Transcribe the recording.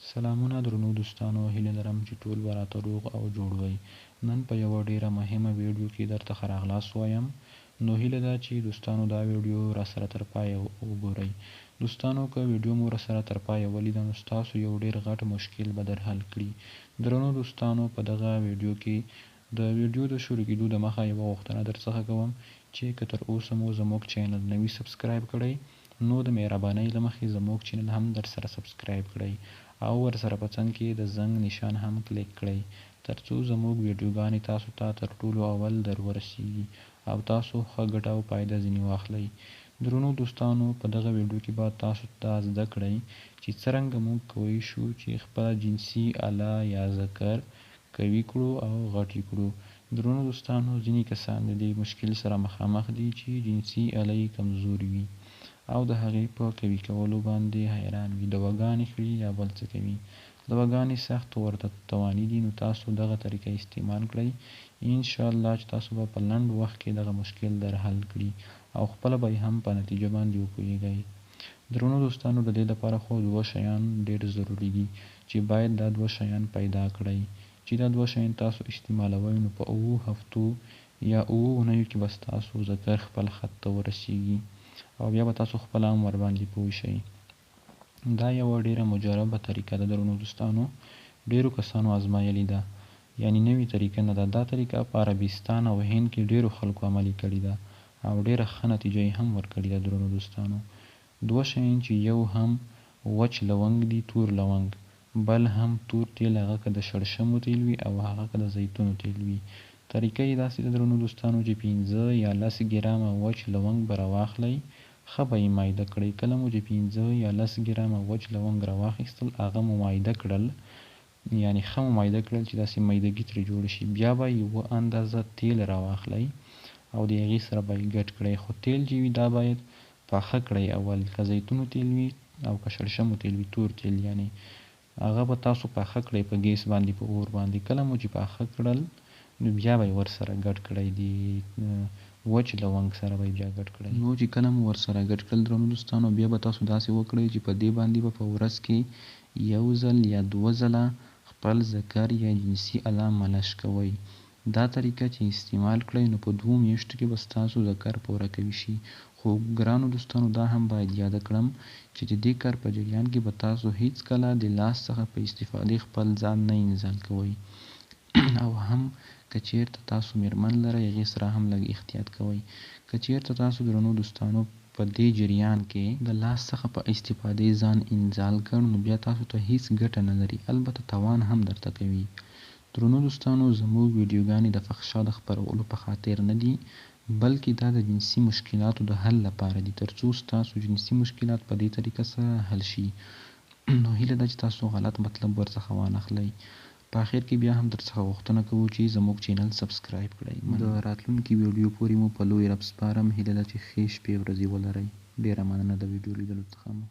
سلامونه درنو دوستانو هیله لرم چې ټول به راته روغ او جوړ وئ. نن په یوه ډیره مهمه ویډیو کې درته ښه راغلاست وایم. نو هیله ده چې دوستانو دا ویډیو راسره تر پایه وګورئ. دوستانو که ویډیو مو راسره تر پایه ولیده نو ستاسو یو ډیر غټ مشکل به در حل کړي. درنو دوستانو په دغه ویډیو کې د ویډیو د شروع کیدو د مخه یوه غوښتنه درڅخه کوم چې که تر اوسه مو زموږ چینل نه وي سبسکرایب کړی نو د مهربانۍ له مخې زموږ چینل هم درسره سبسکرایب کړئ او ورسره په څنګ کې د زنګ نشان هم کلیک کړئ ترڅو زموږ ویډیوګانې تاسو ته تر ټولو اول در ورسیږي او تاسو ښه ګټه او پایده ځینې واخلئ. درنو دوستانو په دغه ویډیو کې به تاسو دا زده کړئ چې څرنګه موږ کوی شو چې خپله جنسي اله یا ذکر قوي کړو او غټ یې کړو. درنو دوستانو ځینې کسان د دې مشکل سره مخامخ دي چې جنسي اله یې کمزوري وي او د هغې په قوي کولو باندې حیران وي، دواګانې خوري یا بل څه کوي، دواګانې سخت ورته تواني دي. نو تاسو دغه طریقه استعمال کړئ، ان شاء الله چې تاسو به په لنډ وخت کې دغه مشکل در حل کړي او خپله به یې هم په نتیجه باندې وپوهیږئ. درنو دوستانو د دې لپاره خو دوه شیان ډیر ضروري دي چې باید دا دوه شیان پیدا کړئ. چې دا دوه شیان تاسو استعمالوئ نو په 7 هفتو یا 7 اونیو کې به ستاسو ذکر خپل خط ته ورسیږي او بیا به تاسو خپله هم ورباندې پوه شئ. دا یوه ډیره مجربه طریقه ده درنو دوستانو، ډیرو کسانو ازمایلې ده، یعنی نوې طریقه نه ده. دا طریقه په عربستان او هند کې ډیرو خلکو عملي کړې ده او ډیره ښه نتیجه یې هم ورکړې ده. درنو دوستانو دوه شیان چې یو هم وچ لونګ دي، تور لونګ، بل هم تور تیل، هغه که د شړشمو تیل وي او هغه که د زیتونو تیل وي. طریقه یې داسې ده درنو دوستانو چې 5 یا 10 ګرامه وچ لونګ به راواخلئ، ښه به یې مایده کړئ. کله مو چې 5 یا 10 ګرامه وچ لونګ راواخیستل، هغه مو مایده کړل، یعنی ښه مو مایده کړل چې داسې میدګي ترې جوړ شي. بیا به یوه اندازه تیل راواخلئ او د هغې سره به یې ګډ کړئ. خو تیل چې وي دا باید پاخه کړئ اول، که زیتونو تیل وي او که شړشمو تیل وي، تور تیل یعنی هغه به تاسو پاخه کړئ په ګیس باندې، په اور باندې. کله مو چې پاخه کړل نو بیا به یې ورسره ګډ کړئ، د وچ لونګ سره به یې بیا ګډ کړئ. نو چې کله مو ورسره ګډ کړل درنو دوستانو، بیا به تاسو داسې وکړئ چې په دې باندې به په ورځ کې یو ځل یا دوه ځله خپل ذکر یا جنسي اله ملش کوئ. دا طریقه چې استعمال کړئ نو په 2 میاشتو کې به ستاسو ذکر پوره قوي شي. خو ګرانو دوستانو دا هم باید یاده کړم چې د دې کار په جریان کې به تاسو هیڅکله د لاس څخه په استفادې خپل ځان نه انزال کوئ او هم که چیرته تاسو میرمن لرئ هغې سره هم لږ احتیاط کوئ. که چیرته تاسو درنو دوستانو په دې جریان کې د لاس څخه په استفادې ځان انزال کړ نو بیا تاسو ته هیڅ ګټه نه لري، البته تاوان هم درته کوي. درنو دوستانو زموږ ویډیوګانې د فحشا د خپرولو په خاطر نه دي، بلکې دا د جنسي مشکلاتو د حل لپاره دي، ترڅو ستاسو جنسي مشکلات په دې طریقه سره حل شي. نو هیله ده چې تاسو غلط مطلب ورڅخه وانخلئ. په اخر کې بیا هم درڅخه غوښتنه کوو چې زموږ چینل سبسکرایب کړئ. د راتلونکي ویډیو پورې مو په لوی رب سپارم. هیله ده چې ښې شپې ورځې ولرئ. ډیره مننه د ویډیو لیدلو څخه مو.